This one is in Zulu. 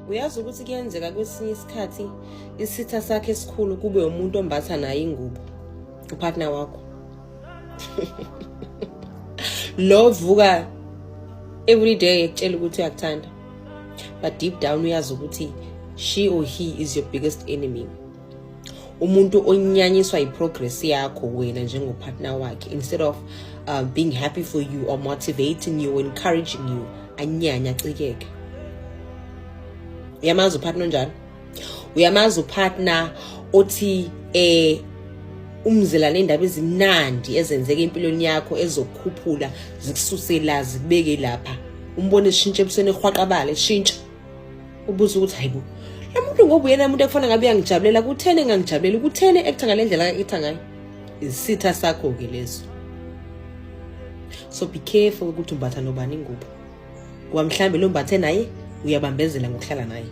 Uyazi ukuthi kuyenzeka kwesinye isikhathi isitha sakhe esikhulu kube umuntu ombatha naye ingubo, upartner wakho. Lo vuka every day ekutshela ukuthi uyakuthanda, but deep down uyazi ukuthi she or he is your biggest enemy. Umuntu onyanyiswa yiprogress yakho wena njengopartner wakhe, instead of being happy for you or motivating you or encouraging you, anyanya acikeke. Uyamazi upartner onjalo? Uyamazi upartner othi umzela nendaba ezimnandi ezenzeka empilweni yakho ezokukhuphula, zikususe la zikubeke lapha, umbone eshintsha ebusweni, ehwaqabala, eshintsha, ubuza ukuthi, "Hayibo, lo muntu ngoba uyena umuntu ekufanele ngabe uyangijabulela, kutheni engangijabuleli? Kutheni ekutha ngale ndlela ekutha ngayo?" Isitha sakho-ke leso. So be careful ukuthi umbatha nobani ingubo, ngoba mhlawumbe lo mbathe naye uyabambezela ngokuhlala naye.